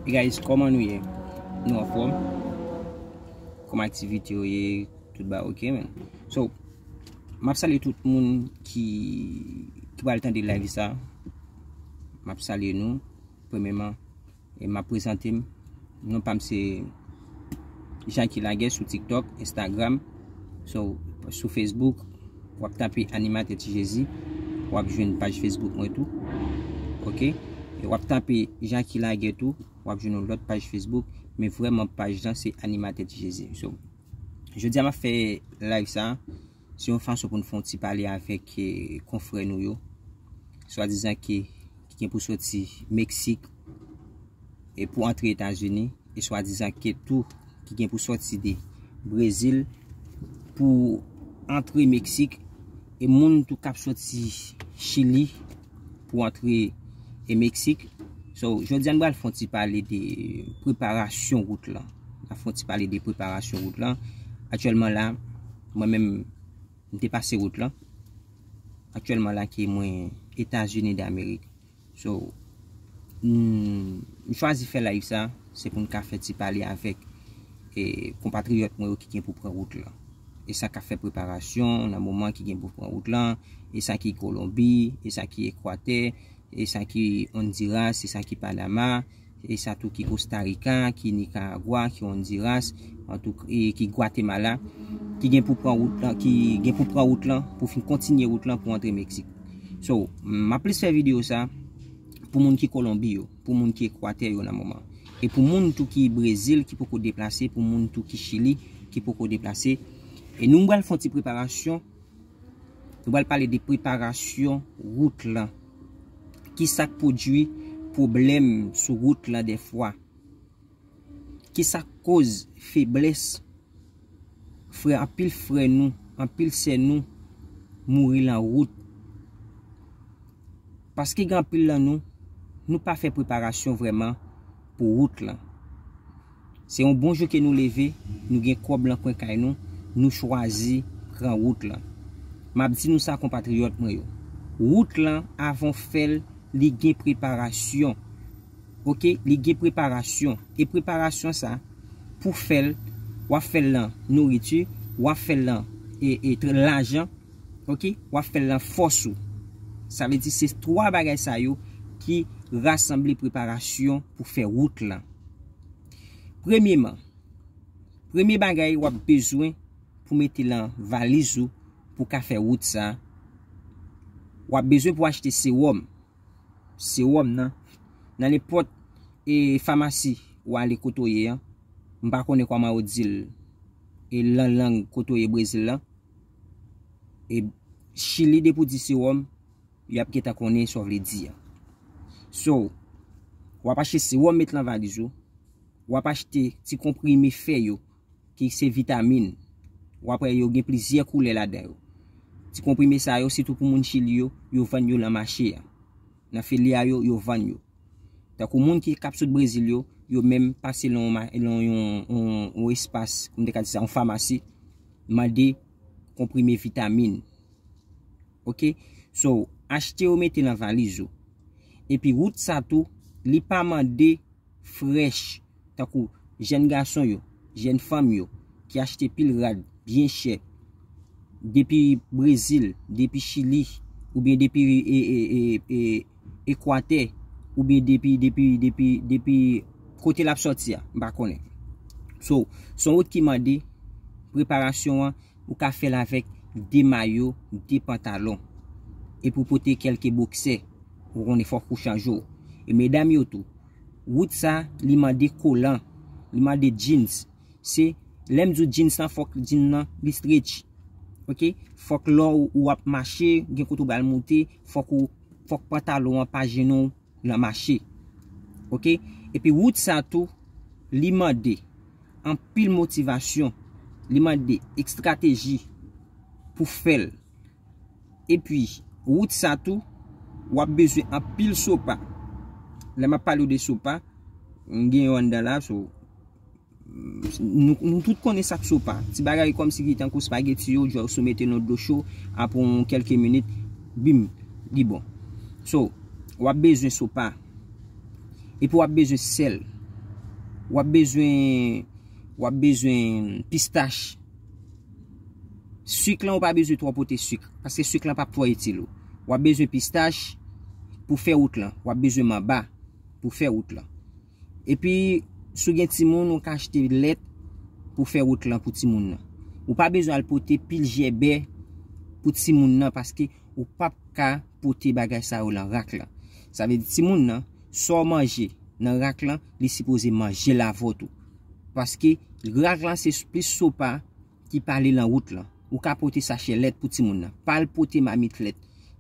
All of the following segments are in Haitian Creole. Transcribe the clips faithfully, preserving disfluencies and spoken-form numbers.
Hey guys, kòman nou ye? Nou anfòm? Kòman aktivite yo ye? Tout ba oke, men. So, m ap salye tout moun ki, ki pral tande live sa. M ap salye nou, premyèman, e m ap prezante m. Non pa m se Janky Laguerre sou TikTok, Instagram. So, sou Facebook, w ap tape Animatè Ti Jezi, w ap jwenn paj Facebook mwen tou. Oke? E w ap tape Janky Laguerre tou, w ap jwenn yon lòt paj Facebook, men vrèman paj lan se Animatè Ti Jezi. So, jodi a m ap fè live sa, se yon fason pou n fè yon ti pale avèk, eh, konfrè nou yo, swadizan ke, ki gen pou soti Meksik e pou antre Etazini, e swadizan ke tou ki gen pou soti de Brezil pou antre Meksik, e moun tou k ap soti Chili pou antre e Meksik. So, jodi a n pral fè yon ti pale de preparasyon wout lan. N ap fè yon ti pale de preparasyon wout lan. Aktyèlman la, mwen menm, m te pase wout lan. Aktyèlman la ke mwen Etazini Damerik. So, m, m chwazi fè live sa, se pou n ka fè ti pale avèk, e, konpatriyòt mwen yo ki gen pou pran wout lan. E sa k ap fè preparasyon nan moman ki gen pou pran wout lan, e sa ki Kolonbi, e sa ki Ekwatè, e sa ki Ondiras, e sa ki Panama, e sa tou ki Kostarika, ki Nikaragwa, ki Ondiras, antou, e ki Gwatemala, ki gen pou pran wout lan, ki gen pou pran wout lan, pou fin kontinye wout lan pou antre Meksik. So, m ap plis fè videyo sa pou moun ki Kolonbi yo, pou moun ki Ekwatè yo nan moman. E pou moun tou ki Brezil ki poko deplase, pou moun tou ki Chili ki poko deplase. E nou pral fè yon ti preparasyon, nou pral pale de preparasyon wout lan. Kisa k pwodui pwoblèm sou wout lan dèfwa? Kisa k koz feblès frè, anpil frè nou, anpil sè nou mouri lan wout? Paske gen anpil lan nou, nou pa fè preparasyon vrèman pou wout lan. Se yon bon jou ke nou leve, nou gen kòb lan kwen kay nou, nou chwazi pran wout lan. M ap di nou sa, konpatriyòt mwen yo. Wout lan, avan w fè l, li gen preparasyon. Oke, li gen preparasyon. E preparasyon sa, pou fè l, w ap fè l lan nouriti, w ap fè l lan, e, e, tr-, lajan, oke, w ap fè l lan fòs ou. Sa vle di se twa bagay sa yo ki rasanble preparasyon pou fè wout lan. Premyeman, premye bagay w ap bezwen pou mete lan valiz ou pou ka fè wout sa, w ap bezwen pou achte sewòm. Sewòm nan, nan nenpòt, e, famasi ou ale kote w ye an. M pa konnen kòman yo di l, e, lan lang kote w ye Brezil lan. E Chili, depi w di sewòm, y ap gentan konnen sa w vle di a. So, w ap achte sewòm met lan valiz ou, w ap achte ti konprime fè yo, ki se vitamin. W ap wè yo gen plizyè koulè ladan yo. Ti konprime sa yo, sitou pou moun Chili yo, yo vann yo lan mache a. Nan filya yo, yo vann yo. Tankou moun ki k ap sot Brezil yo, yo menm pase lan yon ma-, lan yon, yon, yon espas, m te ka di sa, yon famasi, mande konprime vitamin. Oke? So, achte yo mete lan valiz ou. Epi wout sa tou, li pa mande frèch, tankou jèn gason yo, jèn fanm yo, ki achte pil rad byen chè, depi Brezil, depi Chili, oubyen depi, e, e, e, e, Ekwatè, oubyen depi, depi, depi, depi kote l ap sòti a, m pa konnen. So, se yon wout ki mande preparasyon an, ou ka fè l avèk de mayo, de pantalon. Epi w pote kèlke boksè, ou konnen fòk ou chanje w. E medam yo tou, wout sa, li mande kolan, li mande jeans. Se, lè m di w jeans lan, fòk jeans lan, li stretch. Oke? Fòk lè w, w ap mache, gen kote w pral moute, fòk ou, fòk pantalon an pa jennen w lan mache. Oke? Epi wout sa tou, li mande anpil motivasyon, li mande estrateji pou fè l. Epi, wout sa tou, w ap bezwen anpil sopa. Lè m ap pale w de sopa, m gen yo anndan la, so, nou, nou tout konnen sa k sopa. Ti bagay kòmsi ki tankou spageti yo, just ou mete nan dlo cho, apre yon kèlke minit, bim, li bon. So, w ap bezwen sopa. Epi w ap bezwen sèl. W ap bezwen, w ap bezwen pistach. Sik lan, ou pa bezwen twò pote sik, paske sik lan p ap twò itil ou. W ap bezwen pistach pou fè wout lan. W ap bezwen manba pou fè wout lan. Epi, si w gen timoun, ou ka achte lèt pou fè wout lan pou timoun nan. Ou pa bezwen al pote pil jèbè pou timoun nan, paske ou p ap ka pote bagay sa yo lan rak lan. Sa vle di timoun nan, sa w manje nan rak lan, li sipoze manje l avè w tou. Paske rak lan se plis sopa ki pale lan wout lan. Ou ka pote sachè lèt pou timoun nan. Pa al pote mamit lèt.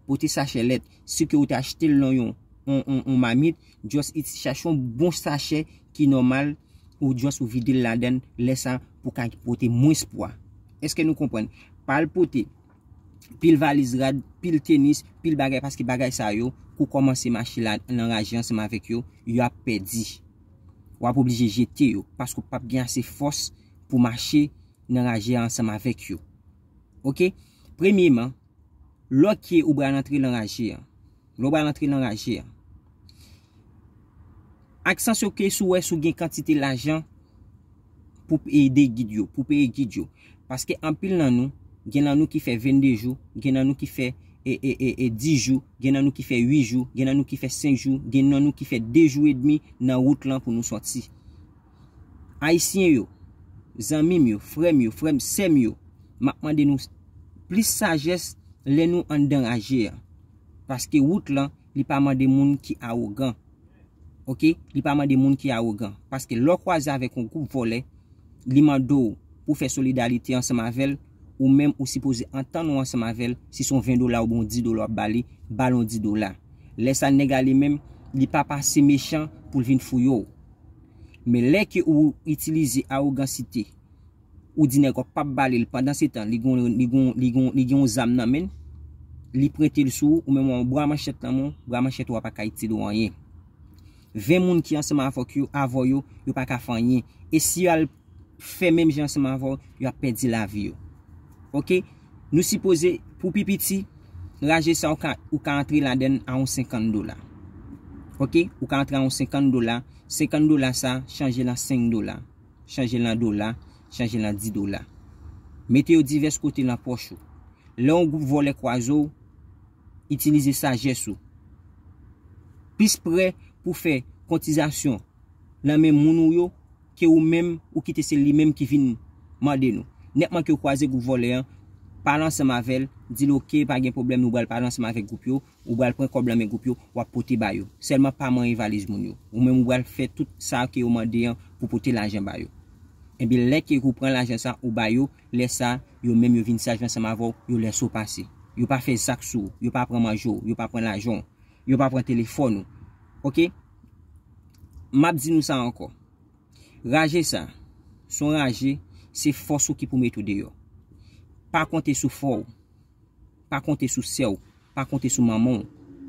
Pote sachè lèt. Si ke ou te achte l lan yon, yon, yon, yon mamit, just iti chache yon bon sachè ki nòmal, ou just ou vide l ladan l, lè sa pou ka pote mwens pwa. Èske nou konprann? Pa al pote pil valiz rad, pil tenis, pil bagay, paske bagay sa yo, kou kòmanse mache la nan raje ansanm avèk yo, y ap pèdi. W ap oblije jete yo, paske w p ap gen ase fòs pou mache nan raje a ansanm avèk yo. Oke? Premyeman, lè ke ou pral antre nan raje a, lè w pral antre nan raje a, aksyon ke si w wè si w gen kantite lajan pou ede gid yo, pou peye gid yo. Paske anpil nan nou, gen nan nou ki fè vennde jou, gen nan nou ki fè e, e, e, e, dis jou, gen nan nou ki fè uit jou, gen nan nou ki fè senk jou, gen nan nou ki fè de jou edmi nan wout lan pou nou sòti. Ayisyen yo, zanmi m yo, frè m yo, frè m, sè m yo, m ap mande nou plis sajès lè nou anndan raje a. Paske wout lan, li pa mande moun ki awogan. Oke? Li pa mande moun ki awogan. Paske lè w kwaze avèk yon gwoup vòlè, li mande w pou fè solidarite ansanm avè l, ou menm ou sipoze antann ou ansanm avè l, si se yon ven dola oubyen yon dis dola w ap ba li, ba l yon dis dola. Lè sa nèg la li menm, li pa pase mechan pou l vin fouye w. Men lè ke ou itilize awogansite, ou di nèg w p ap ba li l, pandan se tan, li gon, li gon, li gon, li gen yon zam nan men l, li prete l sou ou, ou menm w bwa manchèt lan men w, bwa manchèt ou a pa ka itil ou anyen. Ven moun ki ansanm avèk yo, avè w yo, yo pa ka fè anyen. E si y al fè menm jan ansanm avè w, y ap pèdi lavi yo. Oke? Nou sipoze, pou pi piti, raje sa ou ka, ou ka antre ladan l a yon senkant dola. Oke? Ou ka antre a yon senkant dola, senkant dola sa, chanje l an senk dola. Chanje l an dola, chanje l an dis dola. Mete yo divès kote nan pòch ou. Lè yon gwoup vòlè kwaze w, itilize sajès ou. Plis prè pou fè kotizasyon nan men moun ou yo ke ou menm ou kite se li menm ki vin mande nou. Nètman ke w kwaze gwoup vòlè an, pale ansanm avè l, di l oke, pa gen pwoblèm, nou pral pale ansanm avèk gwoup yo, ou pral pran kòb lan men gwoup yo, w ap pote ba yo. Sèlman pa manyen valiz moun yo. Ou menm ou pral fè tout sa ke yo mande an pou pote lajan ba yo. Ebyen, lè ke ou pran lajan sa, ou ba yo, lè sa, yo menm yo vin saj ansanm avè w, yo lèse w pase. Yo pa fè zak sou ou, yo pa pran manje w, yo pa pran lajan w, yo pa pran telefòn ou. Oke? M ap di nou sa ankò. Raje sa, se yon raje, se fòs ou ki pou mete w deyò. Pa konte sou frè w, pa konte sou sè w, pa konte sou manman w,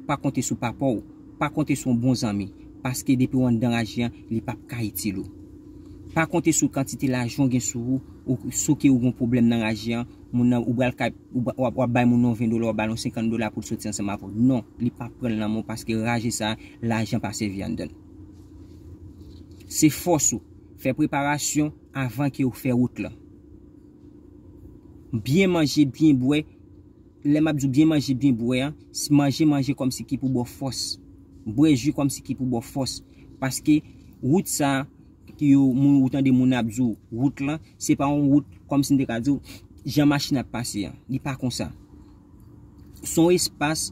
pa konte sou papa w, pa konte sou yon bon zanmi, paske depi w anndan raje an, li p ap ka itil ou. Pa konte sou kantite lajan w gen sou ou, ou sou ke ou gen pwoblèm nan raje an, moun nan ou pral ka, ou, w ap, w ap bay moun nan ven dola, w ap ba l yon senkant dola pou l soti ansanm avè w. Non, li p ap pran l nan men w paske raje sa, lajan pa sèvi anndan l. Se fòs ou. Fè preparasyon avan ke ou fè wout lan. Byen manje, byen bwè. Lè m ap di w byen manje, byen bwè an, manje, manje kòmsi ki pou ba w fòs. Bwè ji kòmsi ki pou ba w fòs. Paske wout sa, ki yo, moun, ou tande moun ap di w, wout lan, se pa yon wout, kòmsi m te ka di w, jan machin ap pase an. Li pa konsa. Se yon espas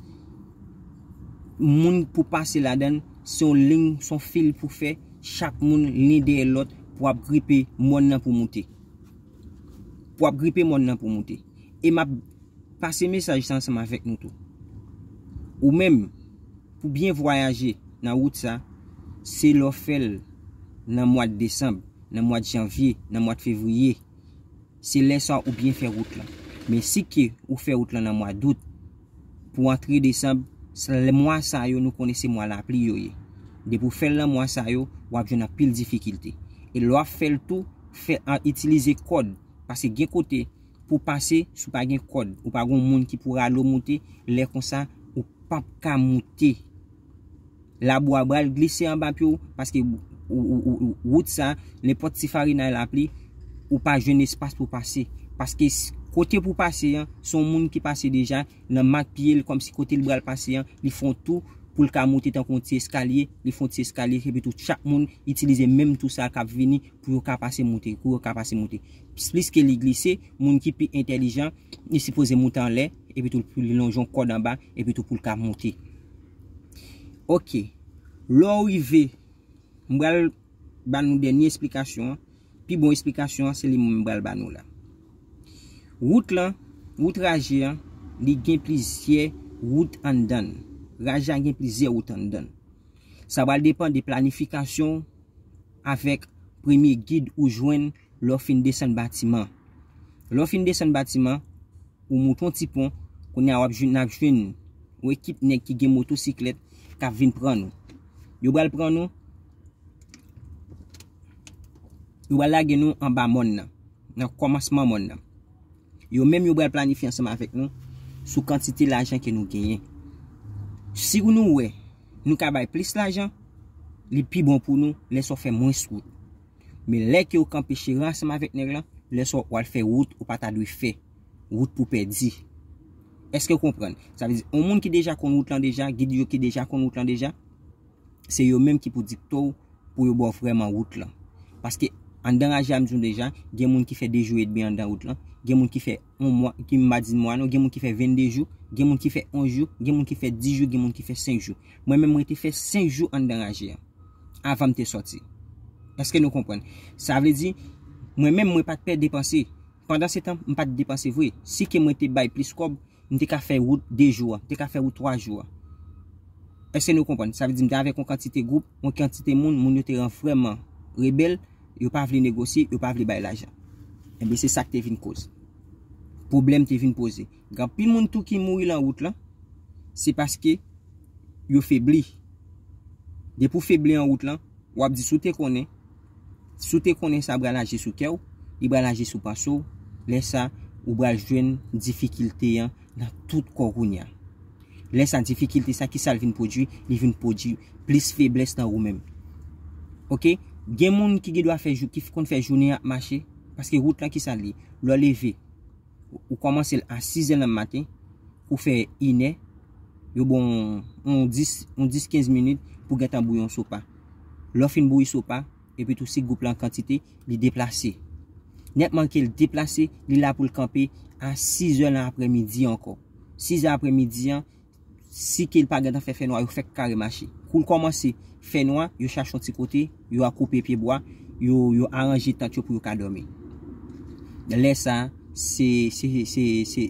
moun pou pase ladan l, se yon liy, se yon fil pou fè, chak moun len dèyè lòt pou ap gripe mòn nan pou moute. Pou ap gripe mòn nan pou moute. E m ap pase mesaj sa ansanm avèk nou tou. Ou menm, pou byen vwayaje nan wout sa, se lè w fè l nan mwa desanm, nan mwa janvye, nan mwa fevriye. Se lè sa ou byen fè wout lan. Men si ke ou fè wout lan nan mwa dout, pou antre desanm, mwa sa yo nou konnen se mwa lapli yo ye. Depi w fè l nan mwa sa yo, w ap jwenn anpil difikilte. E lè w ap fè l tou, fè, itilize kòd. Paske gen kote pou pase, si w pa gen kòd, ou pa gen yon moun ki pou rale w moute, lè konsa, ou p ap ka moute. Labou a pral glise anba pye w, paske ou, ou, ou, ou, wout sa, nenpòt ti farinay lapli, ou pa jwenn espas pou pase. Paske s- kote pou pase an, se yon moun ki pase deja, nan mak pye l, kòmsi kote l pral pase an, li fè yon tou pou l ka monte tankou yon ti eskalye, li fè yon ti eskalye, epi tou chak moun itilize menm tou sa k ap vini pou yo ka pase monte, pou yo ka pase monte. Pliske li glise, moun ki pi entèlijan, li sipoze monte anlè, epi tou pou li lonje yon kòd anba, epi tou pou l ka monte. Ok. Lè w rive, m pral ba nou dènye esplikasyon an. Pi bon esplikasyon an, se li menm m pral ba nou la. Wout lan, wout raje an, li gen plizyè wout anndan l. Raje a gen plizyè wout anndan l. Sa pral depann de planifikasyon w avèk premye gid ou jwenn lè w fin desann batiman. Lè w fin desann batiman, ou moute yon ti pon, kounye a w ap jwenn, n ap jwenn yon ekip nèg ki gen motosiklèt k ap vin pran nou. Yo pral pran nou, yo pral lage nou anba mòn nan, nan kòmansman mòn nan. Yo menm yo pral planifye ansanm avèk nou sou kantite lajan ke nou genyen. Si nou wè nou ka bay plis lajan, li pi bon pou nou lè sa w fè mwens wout. Men lè ke w kanpe cheri ansanm avèk nèg lan, lè sa w al fè wout ou pa ta dwe fè. Wout pou pèdi. Èske w konprann? Sa vle di, yon moun ki deja konn wout lan deja, gid yo ki deja konn wout lan deja, se yo menm ki pou dikte w pou yo ba w vrèman wout lan. Paske anndan raje a m di w deja, gen moun ki fè de jou edmi anndan wout lan, gen moun ki fè yon mwa, ki m pa di mwa non, gen moun ki fè vennde jou, gen moun ki fè onz jou, gen moun ki fè dis jou, gen moun ki fè senk jou. Mwen menm, mwen te fè senk jou anndan raje a, avan m te sòti. Èske nou konprann? Sa vle di, mwen menm, mwen pa t pè depanse. Pandan se tan, m pa t depanse vre. Si ke mwen te bay plis kòb, m te ka fè wout de jou a, m te ka fè wout twa jou a. Èske nou konprann? Sa vle di, m te avèk yon kantite gwoup, yon kantite moun, moun yo te ran vrèman rebèl, yo pa vle negosye, yo pa vle bay lajan. Ebyen, se sa k te vin koz. Pwoblèm te vin poze. Gen anpil moun tou ki mouri lan wout lan, se paske yo febli. Depi w febli an wout lan, w ap di si w te konnen, si w te konnen sa pral aji sou kè w, li pral aji sou panse w, lè sa, ou pral jwenn difikilte an nan tout kò w kounye a. Lè sa, difikilte sa, ki sa l vin pwodui? Li vin pwodui plis feblès nan ou menm. Ok? Gen moun ki gen dwa fè jou, ki konn fè jounen ap mache, paske wout lan ki sa l ye? Lè w leve, ou kòmanse l a sizè nan maten, ou fè inè, yo bon yon dis, yon dis kenz minit pou gentan bouyi yon sopa. Lè w fin bouyi sopa, epi tou si gwoup lan kantite, li deplase. Nètman ke l deplase, li la pou l kanpe a sizè nan aprèmidi ankò. Sizè aprèmidi an, si ke l pa gentan fè fènwa, yo fèk kare mache. Kou l kòmanse fènwa, yo chache yon ti kote, yo a koupe pyebwa, yo, yo aranje tant yo pou yo ka dòmi. Lè sa, se, se, se, se,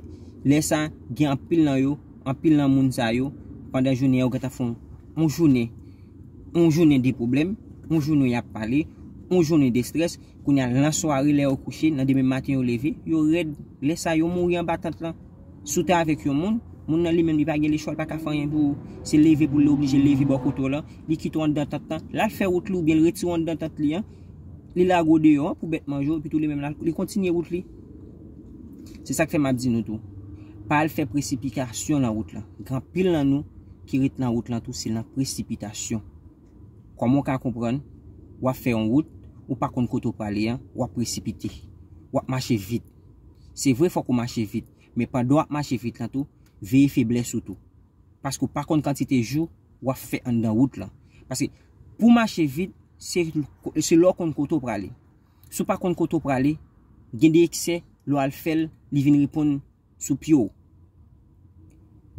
lè sa, gen anpil nan yo, anpil nan moun sa yo, pandan jounen an, yo gentan fè yon, yon jounen, yon jounen de pwoblèm, yon jounen y ap pale, yon jounen de estrès, kounye a, nan sware, lè yo kouche, nan demen maten, yo leve, yo rèd. Lè sa, yo mouri anba tant lan. Si w te avèk yon moun, moun nan li menm, li pa gen lechwa, li pa ka fè anyen pou ou. Se leve pou l oblije leve bò kote w lan, li kite w anndan tant lan, l al fè wout li oubyen l retire w anndan tant li an, li lage w deyò an pou bèt manje w, epi tou li menm la, li kontinye wout li. Se sa k fè m ap di nou tou. Pa al fè presipitasyon nan wout lan. Gen anpil nan nou ki ret nan wout lan tou, se nan presipitasyon. Kòman w ka konprann, w ap fè yon wout, ou pa konn kote w prale an, w ap presipite. W ap mache vit. Se vre, fòk ou mache vit, men pandan w ap mache vit lan tou, veye feblès ou tou. Paske w pa konn kantite jou w ap fè anndan wout lan. Paske pou w mache vit, se, se lè w konn kote w prale. Si w pa konn kote w prale, gen de eksè, lè w al fè l, li vin reponn sou pye w.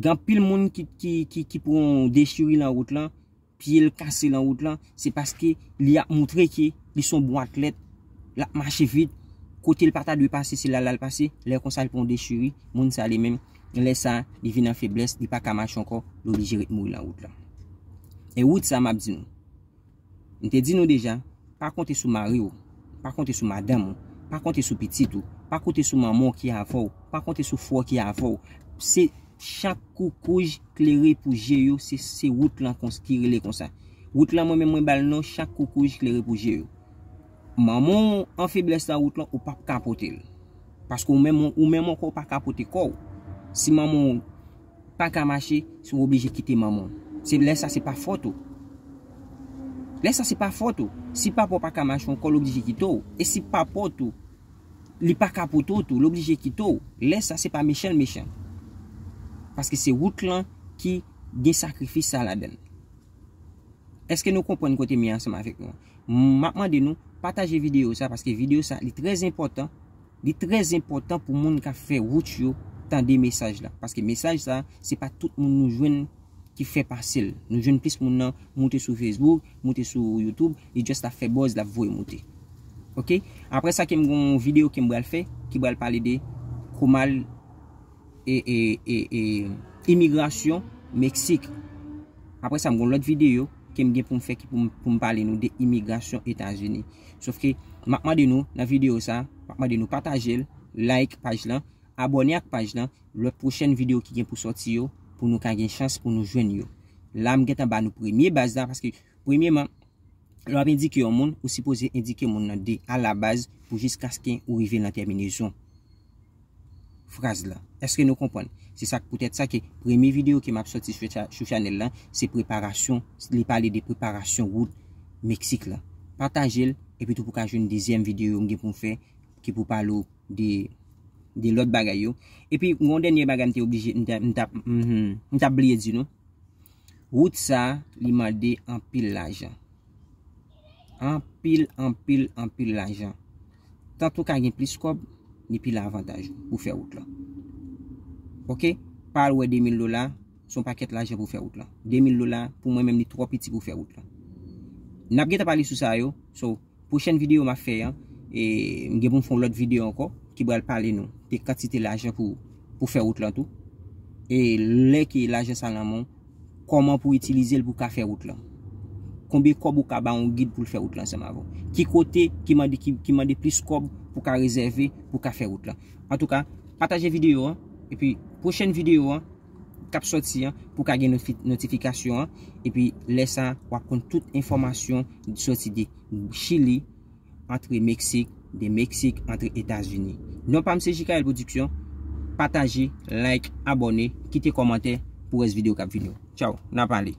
Gen anpil moun ki, ki, ki, ki pran dechiri lan wout lan, pye l kase lan wout lan, se paske li ap moutre ke li se yon bon atlèt, l ap mache vit, kote l pa ta dwe pase, se la l al pase, lè konsa l pran yon dechiri, moun sa li menm, lè sa, li vin an feblès, li pa ka mache ankò, li oblije ret mouri lan wout lan. E wout sa, m ap di nou, m te di nou deja, pa konte sou mari w, pa konte sou madanm ou, pa konte sou pitit ou, pa konte sou manman w ki avè w, pa konte sou frè w ki avè w. Se chak koukouj klere pou je yo, se, se wout lan kons-, ki rele konsa. Wout lan, mwen menm, mwen ba l non chak koukouj klere pou je yo. Manman w an feblès nan wout lan, ou p ap ka pote l. Paske ou menm, ou menm ankò, ou pa ka pote kò w. Si manman w pa ka mache, se w oblije kite manman w. Se lè sa, se pa fòt ou. Lè sa se pa fòt ou. Si papa w pa ka mache ankò, l oblije kite w. E si papa w tou, li pa ka pote w tou, l oblije kite w. Lè sa se pa mechan l mechan. Paske se wout lan ki gen sakrifis sa ladan l. Èske nou konprann kote m ye ansanm avèk nou an? M ap mande nou pataje videyo sa, paske videyo sa li trè enpòtan. Li trè enpòtan pou moun k ap fè wout yo tande mesaj la. Paske mesaj sa, se pa tout moun nou jwenn ki fè pase l. Nou jwenn plis moun nan moute sou Facebook, moute sou YouTube, li just ap fè buzz, l ap voye moute. Oke? Apre sa ke m gen yon videyo ke m pral fè, ki pral pale de kòman e, e, e, e, imigrasyon Meksik. Apre sa, m gen lòt videyo ke m gen pou m fè ki pou m, pou m pale nou de imigrasyon Etazini. Sof ke m ap mande nou nan videyo sa, m ap mande nou pataje l, like paj lan, abòne ak paj lan, lòt pwochèn videyo ki gen pou sòti yo, pou nou ka gen chans pou nou jwenn yo. La, m gentan ba nou premye baz la, paske premyeman, lè w ap endike yon moun, ou sipoze endike moun nan de alabaz pou jiskaske ou rive nan tèminezon fraz la. Èske nou konprann? Se sa k poutèt sa ke premye videyo ke m ap sòti sou cha-, sou chanèl lan, se preparasyon, li pale de preparasyon wout Meksik la. Pataje l, epi tou pou ka jwenn dezyèm videyo m gen pou m fè, ki pou pale w de, de lòt bagay yo. Epi, yon dènye bagay m te oblije, m t ap, m t ap, mhm, m t ap bliye di nou. Wout sa, li mande anpil lajan. Anpil, anpil, anpil lajan. Tanto w ka gen plis kòb, ni pi lavantaj pou fè wout lan. Oke? Pa al wè de mil dola, se yon pakèt lajan pou fè wout lan. De mil dola, pou mwen menm, li twò piti pou fè wout lan. N ap gentan pale sou sa yo. So, pwochèn videyo m ap fè an, e, m gen pou m fè yon lòt videyo ankò, ki pral pale nou de kantite lajan pou, pou fè wout lan tou. E lè ke lajan sa nan men w, kòman pou itilize l pou ka fè wout lan. Konbyen kòb ou ka ba yon gid pou l fè wout lan ansanm avè w. Ki kote ki mande, ki, ki mande plis kòb pou ka rezève, pou ka fè wout lan. Antouka, pataje videyo an, epi pwochèn videyo an, k ap sòti an, pou ka gen notifi-, notifikasyon an, epi lè sa, w ap konn tout enfòmasyon sòti de Chili, antre Meksik, de Meksik, antre Etazini. Non pa m se Jikael Production. Pataje, like, abòne, kite kòmantè pou rès videyo k ap vini yo. Tchaw, n a pale.